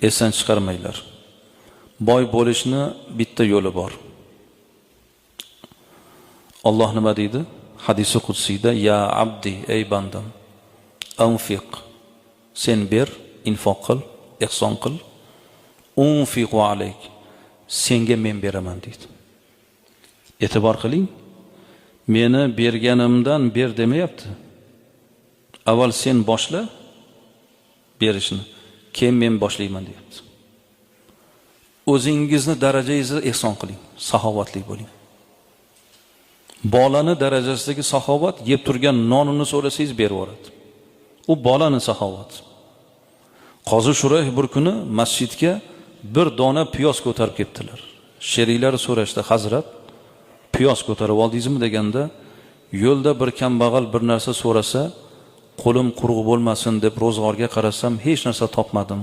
Esdan chiqarmanglar. Boy bo'lishni bitta yo'li bor. Alloh nima deydi? Hadisi qudsiyda: "Ya abdi, ey bandam, anfiq, sen ber, infoq qil, ehson qil. Unfiqu alayk, senga men beraman" deydi. E'tibor qiling. Meni berganimdan ber demayapti. Avval sen boshla berishni, keyin men boshlayman deyapti. O'zingizni darajangizda ehson qiling, saxovatli bo'ling. Bolani darajasidagi saxovat, yeb turgan nonini so'rasangiz berib yuboradi. U bolani saxovati. Qozi Shurayh bir kuni masjidga bir dona piyoz ko'tarib kelibdilar. Sheriklari so'rashdi: "Hazrat, piyoz ko'tarib oldingizmi?" deganda, "Yo'lda bir kambag'al bir narsa so'rasa, qo'lim quruq bo'lmasin deb ro'zg'orga qarasam, hech narsa topmadim.